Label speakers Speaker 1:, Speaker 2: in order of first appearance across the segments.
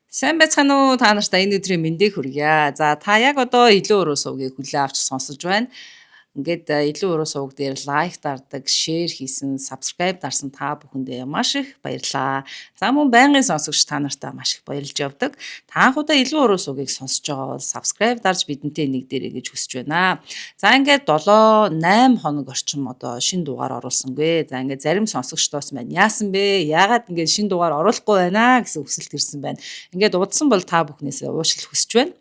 Speaker 1: Сайн байцгаана уу? Та нарт энэ өдрийн мэндийг хүргье. За та яг одоо илүү уруу сувгийг хүлээн авч сонсож байна. Ингээд илүү уруу сувг дээр лайк дардаг, share хийсэн, subscribe дарсан та бүхэндээ маш их баярлалаа. За мөн байнгын сонсогч та нартаа маш их баярлж явдаг. Та анхудаа илүү уруу сувгийг сонсож байгаа бол subscribe дарж бидэнтэй нэг дээрээ гэж хүсэж байна. За ингээд 7 8 хоног орчим одоо шинэ дугаар оруулсангүй. За ингээд зарим сонсогчдоос маань яасан бэ? Яагаад ингээд шинэ дугаар оруулахгүй байна гэсэн хүсэлт ирсэн байна. Ингээд удсан бол та бүхнээсээ уучлал хүсэж байна.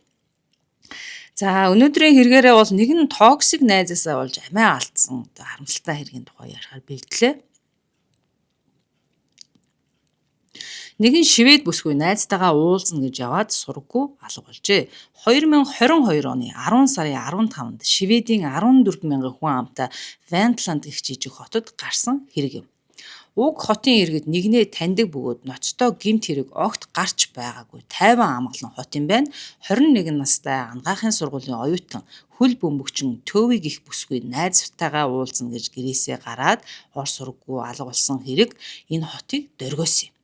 Speaker 1: За өнөөдрийн хэрэгээрээ бол нэгэн toxic найзаасаа болж амиа алдсан одоо харамсалтай хэргийн тухай ярихаар бэлтлээ. Нэгэн швед бүсгүй найзтайгаа уулзна гэж яваад сураггүй алга болжээ. 2022 оны 10 сарын 15-нд Шведийн 14 мянган хүн амтай Вентланд гэх жижиг хотод гарсан хэрэг юм. Уг хотын иргэд нэгнээ таньдаг бөгөөд ноцтой гэмт хэрэг огт гарч байгаагүй тайван амгалан хот юм байна. 21 настай анагаахын сургуулийн оюутан хөл бөмбөгчин Төвийг их бүсгүй найзтайгаа уулзна гэж гэрээсээ гараад ор сураггүй алга болсон хэрэг энэ хотыг дөргиосон юм.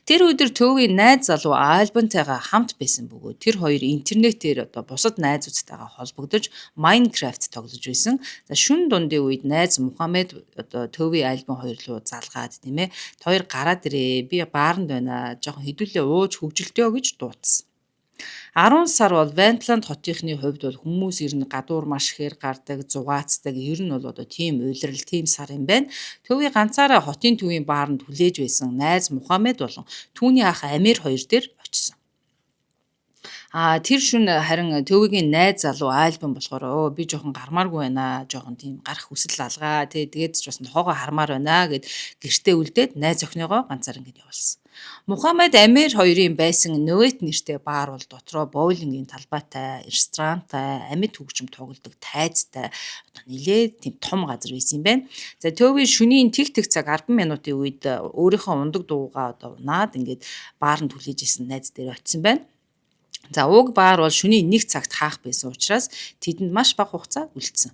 Speaker 1: Тэр өдөр Төвийн найз залуу Альбантайгаа хамт байсан бөгөөд тэр хоёр интернетээр одоо бусад найзуудтайгаа холбогдож Minecraft тоглож байсан. За шөнө дундын үед найз Мухаммед одоо Төвийн Альбан хоёр руу залгаад тийм ээ. Хоёр гараад ирээ. Би бааранд байна. Жохон хэдүүлээ ууж хөгжилтөө гэж дуудсан. 10 сар бол Вентланд хотынхны хувьд бол хүмүүс ер нь гадуур маш ихээр гардаг, зугаацдаг. Ер нь бол одоо тийм улирал, тийм сар юм байна. Төвийн ганцаараа хотын төвийн бааранд хүлээж байсан найз Мухаммед болон түүний ах Амир хоёр дээр очсон. А тэр шөнө харин Төвөгийн найз залуу Альбан болохоор өө би жоохон гармааргүй байна. Жоохон тийм гарах хүсэл алгаа. Тэгээд ч бас нохоогоо хармаар байна гэд гэртээ үлдээд найз охиныгоо ганцаар ингэж явуулсан. Мухаммед Амир хоёрын байсан Новет нэртэй баар бол дотроо боулингийн талбайтай, ресторантай, амьд хөгжим тоглодог тайзтай одоо нэлээд тийм том газар байсан юм байна. За Төвийн шөнийн тэг тэг цаг 10 минутын үед өөрийнхөө ундаг дуугаа одоо унаад ингээд бааранд хүлээж исэн найз дээр очисон байна. За уг баар бол шөнийн 1 цагт хаах байсан учраас тэдэнд маш бага хугацаа үлдсэн.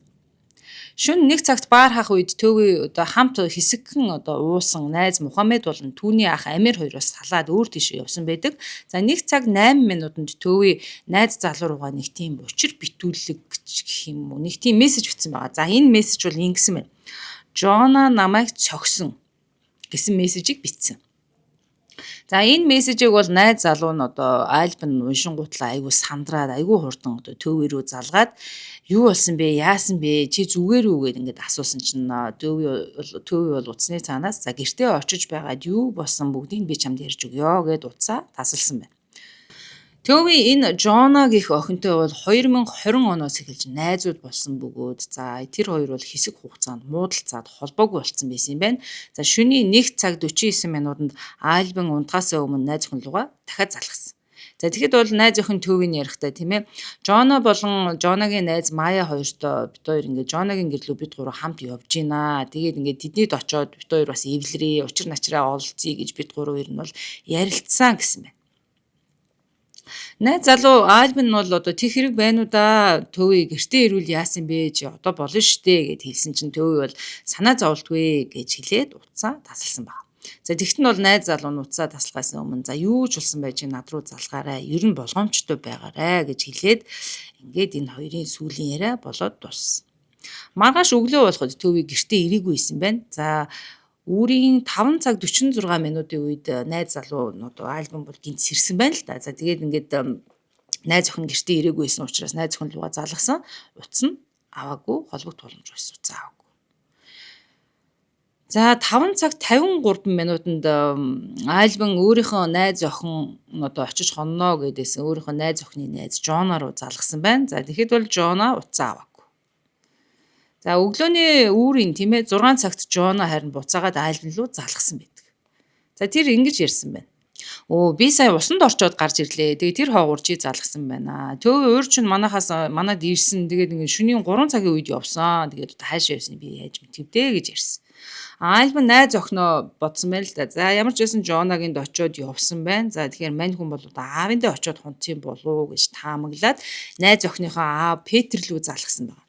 Speaker 1: Шөнө 1 цагт баар хаах үед Төвийн одоо хамт хэсэгхэн одоо уусан найз Мухаммед болон түүний ах Амир хоёроос салаад өөр тийшээ явсан байдаг. За 1 цаг 8 минутанд Төвийн найз залуу руугаа нэг тийм учир битүүлэг гэх юм уу нэг тийм мессеж бичсэн байгаа. За энэ мессеж бол ингэсэн байна. Жона намайг цогсон гэсэн мессежийг бичсэн. За энэ мессежийг бол найз залуу нь одоо альбан уншингуутлаа айгүй сандраад айгүй хурдан одоо төв рүү залгаад юу болсон бэ, яасан бэ, чи зүгээр үү гэд ингээд асуусан чинь төв бол утасны цаанаас за гэртээ очиж байгаад юу болсон бүгдийг би чамд ярьж өгье гэд утсаа тасалсан байна. Төвийн энэ Жона гэх охинтой бол 2020 оноос эхэлж найзууд болсон бөгөөд за тэр хоёр бол хэсэг хугацаанд муудалцаад холбоогүй болцсон байсан юм байна. За шөнийн 1 цаг 49 минутанд Альбан унтахаасаа өмнө найз охин руугаа дахиад залгасан. За тэгэхэд бол найз охин Төвийн ярихдаа тийм ээ. Жона болон Жонагийн найз Мая хоёртой бид хоёр ингээд Жонагийн гэр лүү бид гурав хамт явж гинэ. Тэгээд ингээд тэднийд очоод бид хоёр бас эвлэрээ, учир начраа ололцъё гэж бид гурав ер нь бол ярилцсан гэсэн байна. Найз залуу Альбин нь бол одоо тэг хэрэг байна уу да. Төвий гэртээ ирвэл яасан бэ чи одоо болно штэ гэд хэлсэн чинь Төвий бол санаа зовлтгүй гэж хэлээд утсаа тасалсан баг. За тэгт нь бол найз залуу нь утсаа таслахаас өмнө за юу ч болсон байж над руу залгаарай. Ер нь болгоомжтой байгаарай гэж хэлээд ингээд энэ хоёрын сүүлийн яриа болоод дууссан. Маргааш өглөө болоход Төвий гэртээ ирээгүй байсан байна. За Үүрийн 5 цаг 46 минутын үед найз залуу одоо альбом бол гинт сэрсэн байна л да. За тэгээд ингээд найз охин гэртээ ирээгүй байсан учраас найз охин руугаа залгасан. Утас нь аваагүй, холбогд боломж байсан утас аваагүй. За 5 цаг 53 минутанд Альбан өөрийнхөө найз охин одоо очиж хонно гэдээсэн өөрийнхөө найз охины найз Жона руу залгасан байна. За тэгэхэд бол Жона утсаа аваагүй. За өглөөний үүрийн тийм ээ 6 цагт Жона харин буцаагаад айлн руу залгасан байдаг. За тэр ингэж ярьсан байна. Өө би сая усанд орчоод гарч ирлээ. Тэгээ тэр хоогуур чи залгасан байна. Төв өөр чинь манахаас манад ирсэн. Тэгээд ингэ шөнийн 3 цагийн үед явсан. Тэгээд одоо хаашаа явсан би яаж мэдвдэ гэж ярьсан. Альбан найз охиноо бодсон байна л да. За ямар ч байсан Жонагийн очиод явсан байна. За тэгэхээр мань хүн бол одоо аавындаа очиод хунцсан болов уу гэж таамаглаад найз охиныхоо аав Петр лүү залгасан байна.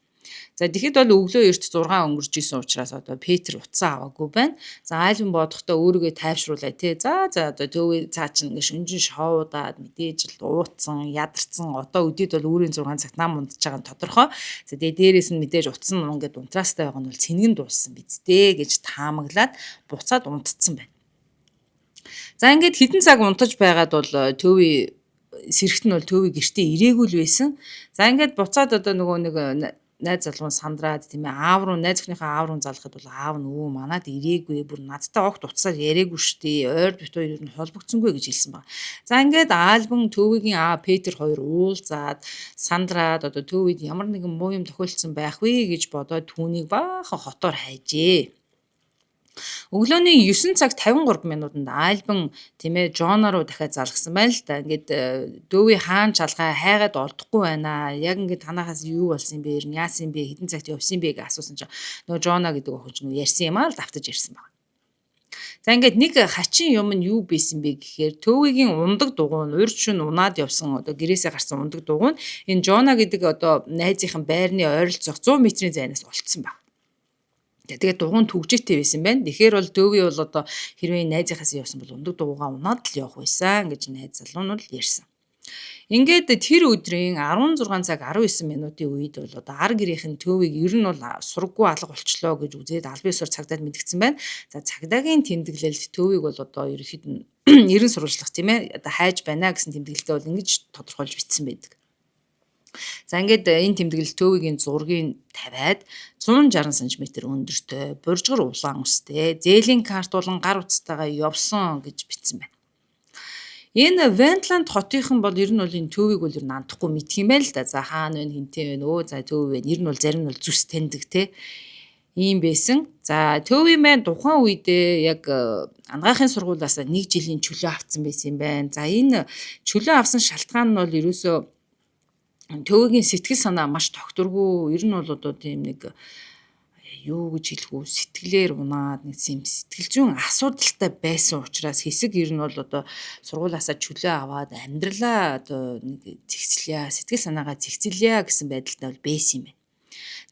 Speaker 1: За, тэгэхэд бол өглөө эрт 6 өнгөрч исэн учраас одоо Петр утсаа аваагүй байна. За, Альвин бодохдоо өөрийгөө тайвшруулаа тий. За за одоо Төвий цаа чинь ингээ шүнжин шоудаад мэдээж л ууцсан, ядарсан. Одоо өдөрт бол үүрийн 6 цагт нам унтж байгаа нь тодорхой. За, тэгээ дээрээс нь мэдээж утсан ингээд унтраастай байгаа нь бол цэнгэн дууссан биз дээ гэж таамаглаад буцаад унтцсан байна. За, ингээд хэдэн цаг унтаж байгаад бол Төвий сэрэгт нь бол Төвий гэртээ ирээгүй л байсан. За, ингээд буцаад одоо нөгөө нэг найз залуу нь сандраад, тийм ээ, аав руу, найз охиныхоо аав руу залхад бол аав нь өө манад ирээгүй, бүр надтай огт утсаар яриаггүй штэ, ойр бит хоёр ер нь холбогдсонгүй гэж хэлсэн байна. За, ингээд Альбан, Төвигийн аав Петр хоёр уулзаад сандраад одоо Төвид ямар нэгэн муу юм тохиолдсон байх вэ гэж бодоод түүнийг баахан хотоор хайжээ. Өглөөний 9 цаг 53 минутанд Альбан, тийм ээ, Жона руу дахиад залгасан байна л да. Ингээд Дөөви хаан чалгаа хайгаад олдохгүй байна. Яг ингээд танахаас юу болсон юм бэ? Ер нь яасан юм бэ? Хэдэн цагт явсан юм бэ гэж асуусан чинь нөгөө Жона гэдэг охин чинь ярьсан юм аа л давтаж ярьсан байна. За, ингээд нэг хачин юм нь юу байсан бэ гэхээр Төвигийн ундаг дугуй нь урд шөнө унаад явсан, одоо гэрээсээ гарсан ундаг дугуй нь энэ Жона гэдэг одоо найзынхын байрны ойролцоох 100 метрийн зайнаас олцсон байна. Тэгээд дугуй нь түгжээтэй байсан байна. Тэгэхээр бол Дөөви бол одоо хэрвээ найзынхаас явсан бол ундаг дугуйгаа унаад л явах байсан гэж найз залуу нь бол ярьсан. Ингээд тэр өдрийн 16 цаг 19 минутын үед бол одоо ар гэрийнхэн Төвийг ер нь бол сурггүй алга болчлоо гэж үзээд албан ёсоор цагдаад мэдгдсэн байна. За, цагдаагийн тэмдэглэлд Төвийг бол одоо ерөнхийд нь эрен сурвалжлах, тийм ээ, одоо хайж байна гэсэн тэмдэглэлтэй бол ингэж тодорхойлж бичсэн байдаг. За, ингээд энэ тэмдэглэл Төвигийн зургийг тавиад 160 см өндөртэй, буржгар улаан үстэй, зээлийн карт болон гар утастайгаа явсан гэж бичсэн байна. Энэ Вентланд хотынхан бол ер нь бол энэ Төвийг бол ер нь андахгүй мэдх юм байна л да. За, хаана вэ, хинтээ вэ? Өө за, Төв вэ. Ер нь бол зарим нь бол зүс таньдаг те. Ийм байсан. За, Төвийн маань тухайн үедээ яг анагаахын сургуулиас нэг жилийн чөлөө авцсан байсан юм байна. За, энэ чөлөө авсан шалтгаан нь бол ерөөсөө Төвөгийн сэтгэл санаа маш тогтворгүй. Ер нь бол одоо тийм нэг юу гэж хэлэх үү, сэтгэлээр унаад нэг тийм сэтгэл зүйн асуудалтай байсан учраас хэсэг ер нь бол одоо сургуулиасаа чөлөө аваад амьдралаа одоо нэг зэгцлэе, сэтгэл санаагаа зэгцлэе гэсэн байдалтай бол байсан юм байна.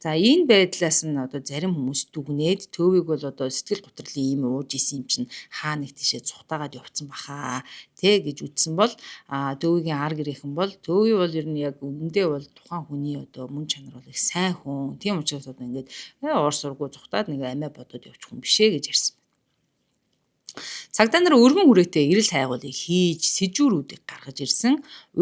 Speaker 1: За, энэ байдлаас нь одоо зарим хүмүүс дүгнээд Төвийг бол одоо сэтгэл гутралын юм ууж исэн юм чинь хаа нэг тийшээ цухтаагаад явцсан баха тэ гэж үзсэн бол Төвигийн ар гэрийнхэн бол Төвий бол ер нь яг үнэндээ бол тухайн хүний одоо мөн чанар бол их сайн хүн. Тийм учраас одоо ингээд ор сургуу цухтаад нэг амиа бодоод явчих хүн бишээ гэж ярьсан. Цагдаа нар өргөн хүрээтэй эрэл хайгуулыг хийж сэжүүрүүдийг гаргаж ирсэн.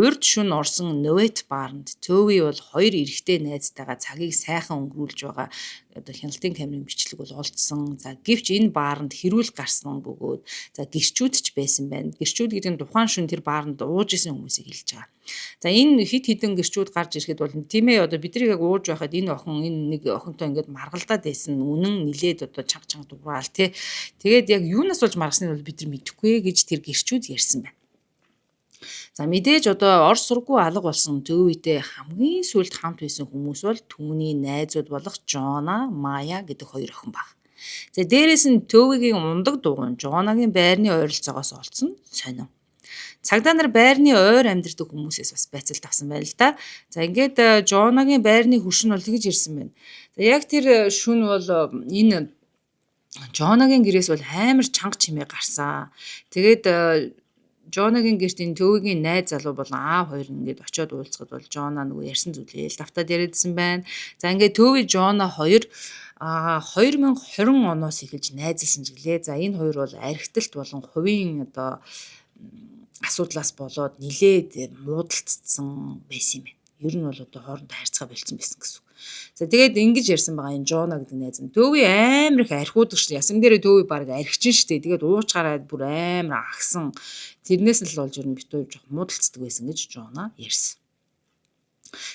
Speaker 1: Урд шөнө орсон Новет бааранд Төвий бол хоёр эрэгтэй найзтайгаа цагийг сайхан өнгөрүүлж байгаа одоо хяналтын камерын бичлэг бол олдсон. За, гэвч энэ бааранд хэрүүл гарсан бөгөөд за гэрчүүд ч байсан байна. Гэрчүүд гэдэг нь тухайн шөнө тэр бааранд ууж исэн хүмүүсийг хэлж байгаа. За, энэ хит хитэн гэрчүүд гарч ирэхэд бол, тийм ээ, одоо бидний яг ууж байхад энэ охин энэ нэг охинтой ингээд маргалдаад байсан үнэн нилээд одоо чанга чанга дураал тий. Тэгээд яг юунаас болж маргасныг бол бид нар мэдэхгүй гэж тэр гэрчүүд ярьсан байна. За, мэдээж одоо ор сургуу алга болсон Төвийтэй хамгийн сүүлд хамт байсан хүмүүс бол түүний найзууд болох Жона, Мая гэдэг хоёр охин баг. За, дээрээс нь Төвигийн ундаг дугуй Жонагийн байрны ойролцоогоос олдсон сонин. Цагдаа нар байрны ойр амьдардаг хүмүүсээс бас байцаалт авсан байна л да. За, ингээд Жонагийн байрны хөрш нь бол тэгж ирсэн байна. За, яг тэр шүн бол энэ Жонагийн гэрээс бол амар чанга чимээ гарсан. Тэгээд Жонагийн гэрт энэ Төвигийн найз залуу болон аав хоёр ингээд очиод уулзахад бол Жона нөгөө ярьсан зүйлээ л давтаад яриадсан байна. За, ингээд Төви, Жона хоёр 2020 оноос эхэлж найзалсан ч гэлээ. За, энэ хоёр бол архиталт болон хувийн одоо асуудлаас болоод нилээд муудалцсан байсан юм байна. Ер нь бол одоо хоорондоо харьцаа болцсон байсан гэсэн үг. За, тэгээд ингэж ярьсан байгаа энэ Жона гэдэг найз нь. Төвий амар их архиудаг шүү. Ясан дээрээ Төвий баг архичин шүү дээ. Тэгээд ууч гараад бүр амар агсан. Тэрнээс нь л болж ер нь бит хоёр жоох муудалцдаг байсан гэж Жона ярьсан.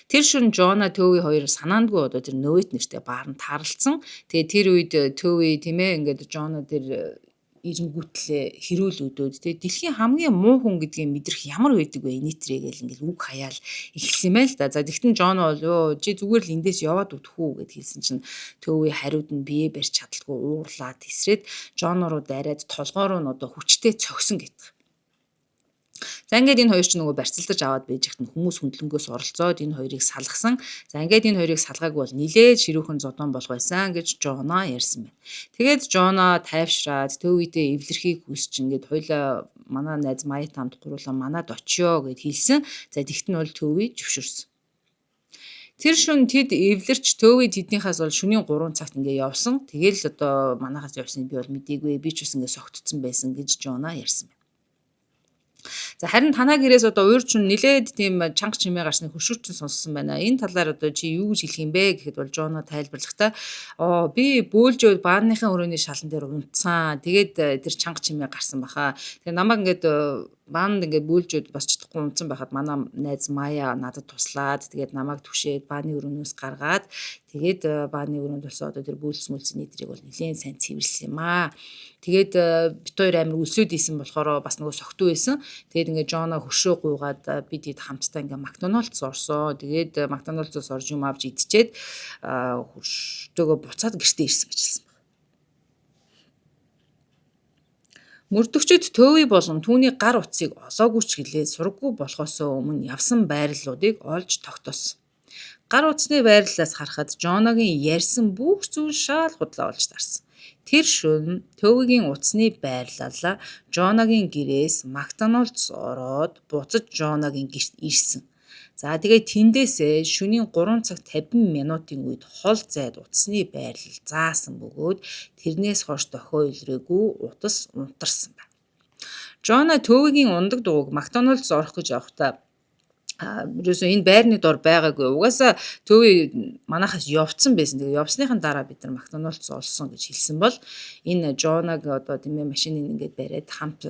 Speaker 1: Тэр шөнө Жона, Төвий хоёр санаандгүй одоо тэр Нөвет нэртэй бааранд тааралцсан. Тэгээд тэр үед Төвий, тийм ээ, ингээд Жона тэр эренгүүтлээ хэрүүл өдөөд те, дэлхийн хамгийн муу хүн гэдгийг мэдрэх ямар байдаг вэ нийтрээ гэл ингээл үг хаяал эхэлсэн юм байна л да. За, тэгтэн Жон бол ёо чи зүгээр л эндээс яваад өгөх үү гэд хэлсэн чинь Төвийн хариуд нь бие барьж чадалгүй уурлаад тесрээд Жон руу дайраад толгоо руу нь одоо хүчтэй цогсон гэдэг. За ингээд энэ хоёр чинь нөгөө барьцалдаж аваад байж ихт нь хүмүүс хөндлөнгөөс оролцоод энэ хоёрыг салгасан. За ингээд энэ хоёрыг салгаагүй бол нилээд ширүүхэн зодон болох байсан гэж Жона ярьсан байна. Тэгээд Жона тайвшраад Төвитэй эвлэрхийг хүсч ингээд хоёлаа манай найз Мая хамт гуруулаа манад очиё гэд хэлсэн. За тэгт нь бол Төви зөвшөөрсөн. Тэр шүн тэд эвлэрч Төви тэднийхээс бол шөнийн 3 цагт ингээ явсан. Тэгэл одоо манахаас явсныг би бол мдээгүй. Би ч бас ингээ согтцсон байсан гэж Жона ярьсан байна. За харин танаа гэрээс одоо уурч нь нилээд тийм чанга чимээ гарсныг хөшүүрчин сонссон байна. Энэ талаар одоо чи юу гэж хэлэх юм бэ гэхэд бол Жона тайлбарлахдаа оо би бөөлжөөд бааныхын өрөөний шалан дээр унтсан. Тэгээд тэр чанга чимээ гарсан баха. Тэгээ намайг ингээд баанд ингээд бөөлжөөд бас чадахгүй унтсан байхад манай найз Мая надад туслаад тэгээд намайг түшээд бааны өрөөнөөс гаргаад тэгээд бааны өрөөнд болсон одоо тэр бөөлс мүлсний эдрийг бол нэлээд сайн цэвэрлсэн юм аа. Тэгээд бит хоёр амар өлсөөд исэн болохоор бас нөгөө согтуу байсан. Тэгээд ингээд Жона хөшөө гуйгаад бид хэд хамтдаа ингээд Макдоналдс орсоо. Тэгээд Макдоналдсоос орж юм авч идчихэд хөрштөөгөө буцаад гэртээ ирсэн гэж хэлсэн байна. Мөрдөгчид Төви болон түүний гар утсыг олоогүй ч гэлээ сурггүй болохоосоо өмнө явсан байрлалуудыг олж тогтоосон. Гар утасны байрлалаас харахад Жоногийн ярьсан бүх зүйл шал худлаа болж таарсан. Тэр шөнө Төвигийн утасны байрлалаа Жоногийн гэрээс Макдоналдс ороод буцаж Жоногийн гэрт ирсэн. За тэгээд тэндээсээ шөнийн 3 цаг 50 минутын үед хол зайд утасны байрлал заасан бөгөөд тэрнээс хойш дохио илрээгүй утас унтарсан байна. Жона Төвигийн ундаг дууг Макдоналдс орох гэж явахдаа ерөөсөө энэ байрны дор байгаагүй. Угаасаа Төви манахаас явцсан байсан. Тэгээ явсныхан дараа бид нар Макдоналдс олсон гэж хэлсэн бол энэ Жонаг одоо тийм ээ машиныг ингээд бариад хамт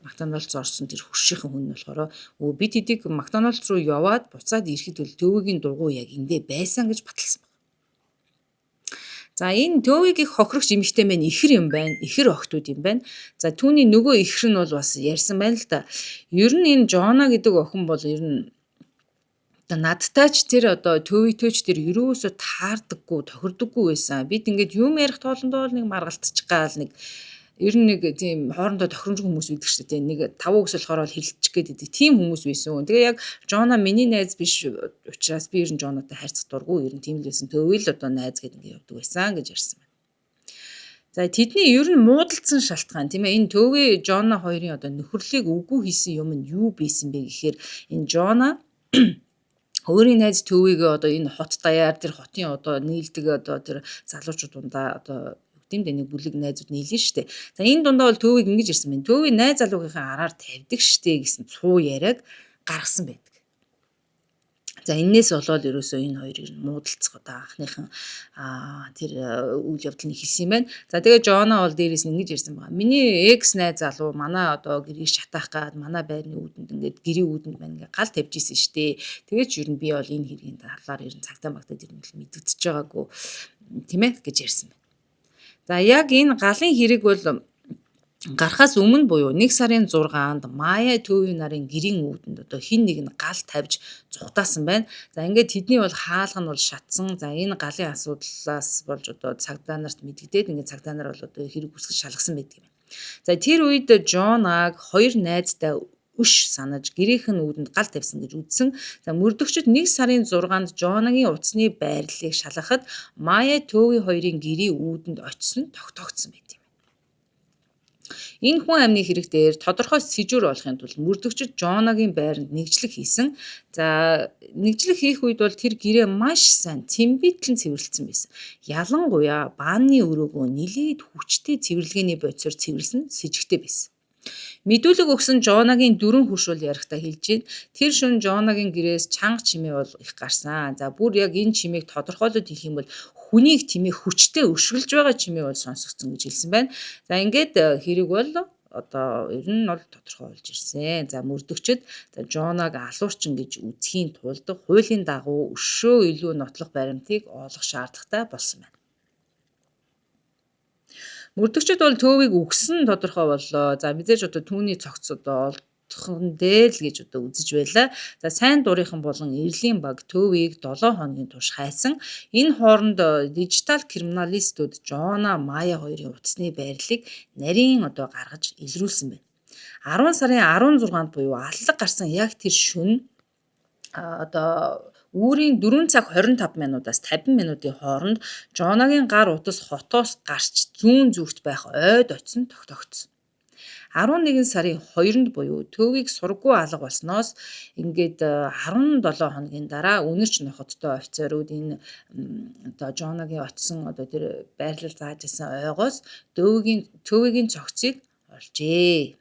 Speaker 1: Макдоналдс орсон тэр хөршийнхэн хүн нь болохоор өө бид хэдийг Макдоналдс руу яваад буцаад ирэхэд бол Төвигийн дугуй яг эндээ байсан гэж баталсан байна. За энэ Төвигийн хохирогч эмэгтэй маань ихэр юм байна. Ихэр охтууд юм байна. За түүний нөгөө ихэр нь бол бас ярьсан байна л да. Ер нь энэ Жона гэдэг охин бол ер нь одоо надтай ч тэр одоо Төвитэй ч тэр ерөөсөө таардаггүй, тохирдоггүй байсан. Бид ингээд юм ярих тоолондоо л нэг маргалтчих гаал нэг ер нь нэг тийм хоорондоо тохиромжгүй хүмүүс байдаг шүү дээ. Нэг тавуу гэс болохоор л хэрэлчих гээд идэг тийм хүмүүс байсан. Тэгээ яг Жона миний найз биш учраас би ер нь Жонатай харьцах дургүй ер нь тийм л байсан. Төвий л одоо найз гэдэг ингээд явдаг байсан гэж ярьсан байна. За тэдний ер нь муудалцсан шалтгаан тийм ээ энэ Төвий Жона хоёрын одоо нөхөрлийг үгүй хийсэн юм нь юу байсан бэ гэхээр энэ Жона өөрийн найз Төвийгээ одоо энэ хот даяар тэр хотын одоо нийлдэг одоо тэр залуучууд дундаа одоо тийм дээ нэг бүлэг найзууд нийлнэ штэ. За энэ дундаа бол Төвийг ингэж ирсэн байна. Төвийн найз залуугийнхаа араар тавьдаг штэ гэсэн цуу яриаг гаргасан байдаг. За энээс болоод ерөөсөө энэ хоёрыг муудалцах одоо анхныхан тэр үйл явдал нь хэлсэн юм байна. За тэгээ Жона бол дээрээс нь ингэж ярьсан байгаа. Миний экс найз залуу манай одоо гэрийг шатаах гад манай байрны үүдэнд ингээд гэрийн үүдэнд маань ингээд гал тавьж исэн штэ. Тэгээд ч ер нь би бол энэ хэргийн талаар ер нь цагтаа багтаад ер нь л мэдэгдэж байгаагүй тийм ээ гэж ярьсан байна. За яг энэ галын хэрэг бол гарахаас өмнө буюу 1 сарын 6-нд Мая Төвийн нарын гэрийн үүдэнд одоо хин нэг нь гал тавьж зүхтаасан байна. За ингээд тэдний бол хаалга нь бол шатсан. За энэ галын асуудлаас болж одоо цагдаа нарт мэдэгдээд ингээд цагдаа нар бол одоо хэрэг үүсгэж шалгасан байдаг юм. За тэр үед Жонаг хоёр найзтай өш санаж гэрийнх нь үүдэнд гал тавьсан гэж үзсэн. За мөрдөгчд 1 сарын 6-нд Жонагийн утасны байрлалыг шалгахад Мая Төвийн хоёрын гэрийн үүдэнд очисон тогтоогдсон байт юм. Энэ хүн амны хэрэг дээр тодорхой сэжүүр олохын тулд мөрдөгчд Жонагийн байранд нэгжлэг хийсэн. За нэгжлэг хийх үед бол тэр гэрээ маш сайн цэмбитлэн цэвэрлэсэн байсан. Ялангуяа бааны өрөөгөө нилээд хүчтэй цэвэрлэгээний бодисоор цэвэрлсэн сэжигтэй байсан. Мэдүүлэг өгсөн Жонагийн дөрвөн хөрш бол ярихдаа хэлж байна. Тэр шөнө Жонагийн гэрээс чанга чимээ бол их гарсан. За бүр яг энэ чимээг тодорхойлоод хэлэх юм бол хүнийг тимээ хүчтэй өшгөлж байгаа чимээ бол сонсогдсон гэж хэлсэн байна. За ингээд хэрэг бол одоо ер нь бол тодорхой болж ирсэн. За мөрдөгчд за Жонаг алуурчин гэж үзэхийн тулд хуулийн дагуу өшөө илүү нотлох баримтыг олох шаардлагатай болсон байна. Мөрдөгчд бол Төвийг үгсэн тодорхой боллоо. За мэдээж одоо түүний цогц одоо олдох нь дээ л гэж одоо үзэж байлаа. За сайн дурынхан болон эрлийн баг Төвийг 7 хоногийн турш хайсан. Энэ хооронд дижитал криминалистууд Жона, Мая хоёрын утасны байрлалыг нарийн одоо гаргаж илрүүлсэн байна. 10 сарын 16-нд буюу аллаг гарсан яг тэр шөнө одоо үүрийн 4 цаг 25 минутаас 50 минутын хооронд Жонагийн гар утас хотоос гарч зүүн зүгт байх ойд очсон тогтоогдсон. 11 сарын 2-нд буюу Төвийг сургуу алга болсноос ингээд 17 хоногийн дараа үнэрч нохоттой офицерууд энэ одоо Жонагийн очсон одоо тэр байрлал зааж исэн ойгоос Төвийн цогцыг олжээ.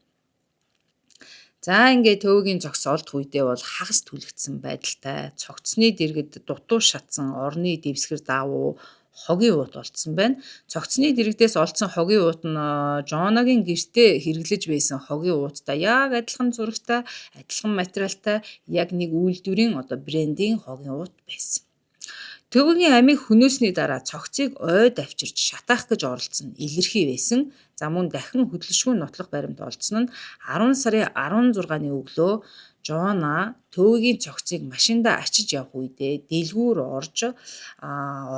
Speaker 1: За ингээд төвөгийн зогс олдох үедээ бол хагас түлэгдсэн байдалтай цогцсны дэргэд дутуу шатсан орны дэвсгэр даавуу хогийн уут олдсон байна. Цогцсны дэргэдээс олдсон хогийн уут нь Жонагийн гэртээ хэрэглэж байсан хогийн ууттай яг адилхан зурагтай, адилхан материалтай яг нэг үйлдвэрийн одоо брендийн хогийн уут байсан. Төвөгийн амийг хөнөөсний дараа цогцыг ойд авчирч шатаах гэж оролдсон нь илэрхий байсан. За мөн дахин хөдөлшгүй нотлох баримт олдсон нь 10 сарын 16-ны өглөө Жона Төвөгийн цогцыг машиндаа ачиж явах үедээ дэлгүүр орж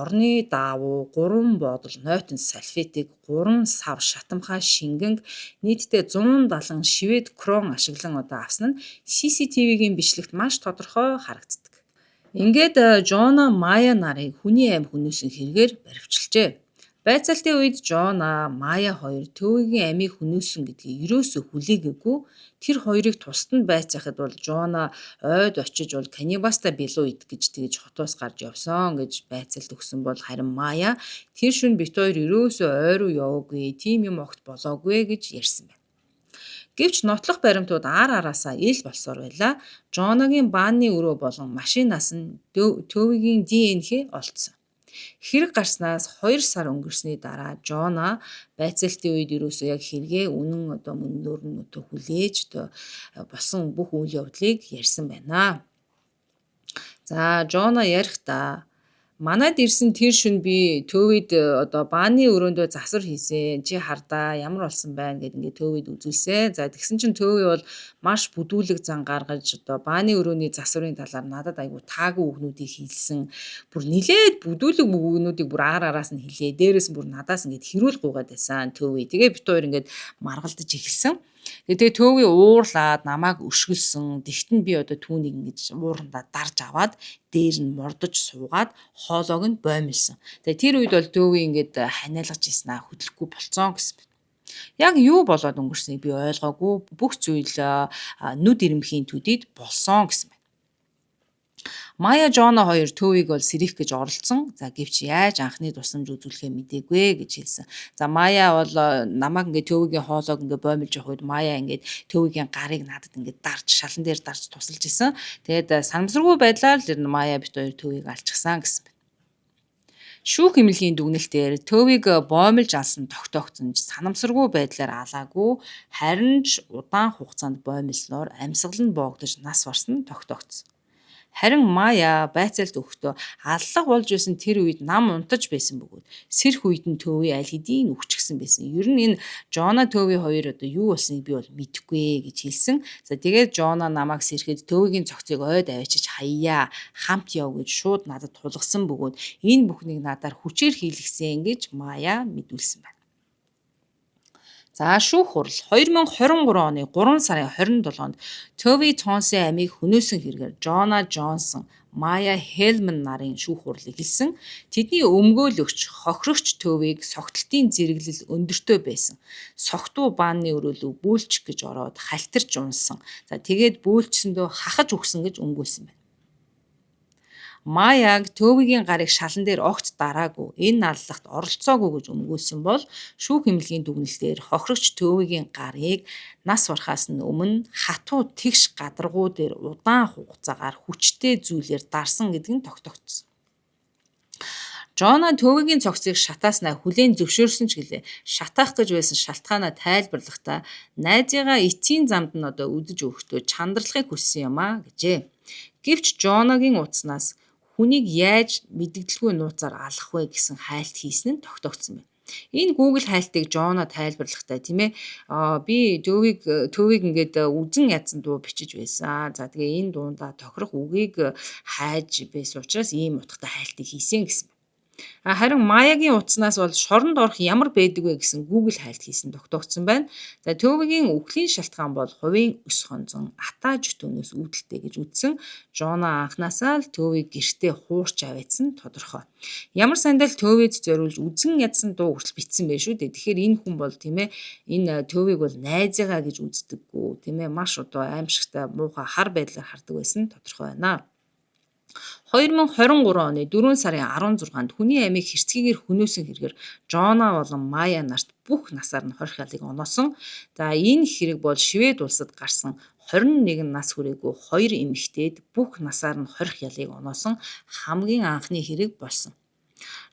Speaker 1: орны даавуу 3 бодол нойтон салфетыг 3 сав шатамхай шингэнг нийтдээ 170 швед крон ашиглан одоо авсан нь CCTV-гийн бичлэгт маш тодорхой харагддаг. Ингээд Жона Мая нарыг хүний амь хөнөөсөн хэрэгээр баривчилжээ. Байцаалтын үед Жона, Мая хоёр Төвөгийн амийг хөнөөсөн гэдгийг ерөөсөө хүлээгээгүй. Тэр хоёрыг тусад нь байцаахад бол Жона ойд очиж бол канибаста билүү идэх гэж тэгж хотоос гарч явсан гэж байцаалт өгсөн бол харин Мая тэр шөнө бит хоёр ерөөсөө ой руу яваагүй, тийм юм огт болоогүй гэж ярьсан байна. Гэвч нотлох баримтууд ар араасаа ил болсоор байлаа. Жонагийн бааны өрөө болон машинаас нь Төвөгийн ДНХ олдсон. Хэрэг гарснаас 2 сар өнгөрсний дараа Жона байцаалтын үед ерөөсөө яг хэрэгээ үнэн одоо мөннөөр нь одоо хүлээж одоо болсон бүх үйл явдлыг ярьсан байна. За Жона ярихдаа манад ирсэн тэр шөнө би Төвид одоо бааны өрөөндөө засвар хийсэн. Чи хардаа ямар болсон байна гэд ингээд Төвид үзүүлсэн. За тэгсэн чинь Төви бол маш бүдүүлэг зан гаргаж одоо бааны өрөөний засварын талаар надад айгу таагүй үгнүүдийг хэлсэн. Бүр нилээд бүдүүлэг үгнүүдийг бүр аар араас нь хэлээ. Дээрээс нь бүр надаас ингээд хэрүүл гуйгаад байсан Төви. Тэгээ бит хоёр ингээд маргалдаж эхэлсэн. Тэгээ Төви уурлаад намайг өшгөлсөн. Тэгтэн би одоо түүнийг ингэж уурандаа дарж аваад дээр нь мордож суугаад хоолойг нь боомлсон. Тэгээ тэр үед бол Төви ингээд ханиалгаж ирсэн аа хөдлөхгүй болцсон гэсэн байна. Яг юу болоод өнгөрснийг би ойлгоогүй. Бүх зүйл нүд ирэмхийн төдийд болсон гэсэн байна. Мая Жона хоёр Төвийг бол сэрийх гэж оролцсон. За гэвч яаж анхны тусламж үзүүлэхээ мдээгүй гэж хэлсэн. За Мая бол намайг ингээд Төвийн хоолойг ингээд боомлж явах үед Мая ингээд Төвийн гарыг надад ингээд дарж шалан дээр дарж тусалж исэн. Тэгээд санамсаргүй байдлаар л Мая бит хоёр Төвийг алчихсан гэсэн байна. Шүүх эмнэлгийн дүгнэлтээр Төвийг боомлж алсан тогтоогдсон ч санамсаргүй байдлаар алаагүй, харин ч удаан хугацаанд боомлсноор амьсгал нь боогдож нас барсан тогтоогдсон. Харин Мая байцаалт өгөхдөө аллага болж байсан тэр үед нам унтаж байсан бөгөөд сэрх үед нь Төви аль хэдийн үхчихсэн байсан. Ер нь энэ Жона Төви хоёр одоо юу болсныг би бол мэдэхгүй гэж хэлсэн. За тэгээд Жона намайг сэрэхэд Төвигийн цогцыг ойд авчиж хаяа хамт яв гэж шууд надад тулгасан бөгөөд энэ бүхнийг надаар хүчээр хийлгэсэн гэж Мая мэдүүлсэн байна. За шүүх хурал 2023 оны 3 сарын 27-нд Төви Тонсын амийг хөнөөсөн хэрэгээр Жона Джонсон, Мая Хелман нарын шүүх хурал эхэлсэн. Тэдний өмгөөлөгч, хохирогч Төвийг согтлтын зэрэглэл өндөртэй байсан. Согтуу бааны өрөөлөв бөөлчих гэж ороод халтарч унсан. За тэгээд бөөлжсөндөө хахаж үхсэн гэж өмгөөлсөн байна. Маяг Төвигийн гарыг шалан дээр огт дараагүй, энэ аллагт оролцоогүй гэж өмгөөлсөн бол шүүх эмнэлгийн дүгнэлтээр хохирогч Төвигийн гарыг нас барахаас нь өмнө хатуу тэгш гадаргуу дээр удаан хугацаагаар хүчтэй зүйлээр дарсан гэдэг нь тогтоогдсон. Жона Төвигийн цогцыг шатааснаа хүлээн зөвшөөрсөн ч гэлээ. Шатаах гэж байсан шалтгаанаа тайлбарлахдаа найзыгаа эцсийн замд нь одоо үдэж өгөхдөө чандралахыг хүссэн юм а гэжээ. Гэвч Жонагийн утаснаас хүнийг яаж мэдэгдэлгүй нууцаар алах вэ гэсэн хайлт хийсэн нь тогтоогдсон байна. Энэ Google хайлтыг Жона тайлбарлахдаа тийм ээ би Төвийг ингээд үзэн ядсан дуу бичиж байсан. За тэгээ энэ дундаа тохирох үгийг хайж байсан учраас ийм утгатай хайлтыг хийсэн гэсэн байна. Харин Маягийн утаснаас бол шоронд орох ямар байдаг вэ гэсэн Google хайлт хийсэн тогтоогдсон байна. За, Төвигийн үхлийн шалтгаан бол хувийн өс хонзон атаа жөтөөнөөс үүдэлтэй гэж үзсэн. Жона анхнаасаа л Төвийг гэртээ хуурч аваадсан тодорхой. Ямар сандал Төвид зориулж үзэн ядсан дуу хүртэл бичсэн байх шүү дээ. Тэгэхээр энэ хүн бол, тийм ээ, энэ Төвийг бол найзыгаа гэж үздэггүй, тийм ээ, маш одоо аимшигтай муухай хар байдлаар хардаг байсан тодорхой байна. 2023 оны 4 сарын 16-нд хүний амийг хэрцгийгээр хөнөөсөн хэрэгээр Жона болон Мая нарт бүх насаар нь хорих ялыг оноосон. За, энэ хэрэг бол Швед улсад гарсан 21 нас хүрээгүй хоёр эмэгтэйд бүх насаар нь хорих ялыг оноосон хамгийн анхны хэрэг болсон.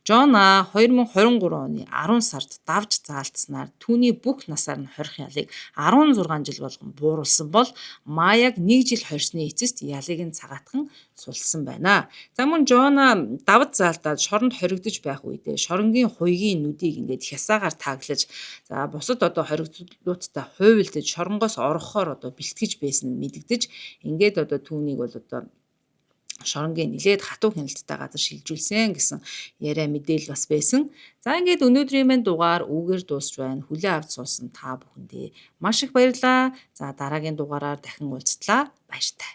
Speaker 1: Жона 2023 оны 10 сард давж заалтснаар түүний бүх насаар нь хорих ялыг 16 жил болгон бууруулсан бол Маяг 1 жил хорьсны эцэст ялыг нь цагаатхан сулсан байна. За, мөн Жона давж заалтаад шоронд хоригдож байх үедээ шоронгийн хуйгийн нүдийг ингээд хясаагаар тааглаж, за, бусад одоо хоригдлуудтай хуйлдаж шоронгоос орохоор одоо бэлтгэж байсан нь мэдэгдэж, ингээд одоо түүнийг бол одоо шоронгийн нилээд хатуу хяналттай газар шилжүүлсэн гэсэн яриа мэдээлэл бас байсан. За, ингээд өнөөдрийн минь дугаар үүгээр дуусч байна. Хүлээн авч суусан та бүхэндээ маш их баярлалаа. За, дараагийн дугаараар дахин уулзтлаа. Баяртай.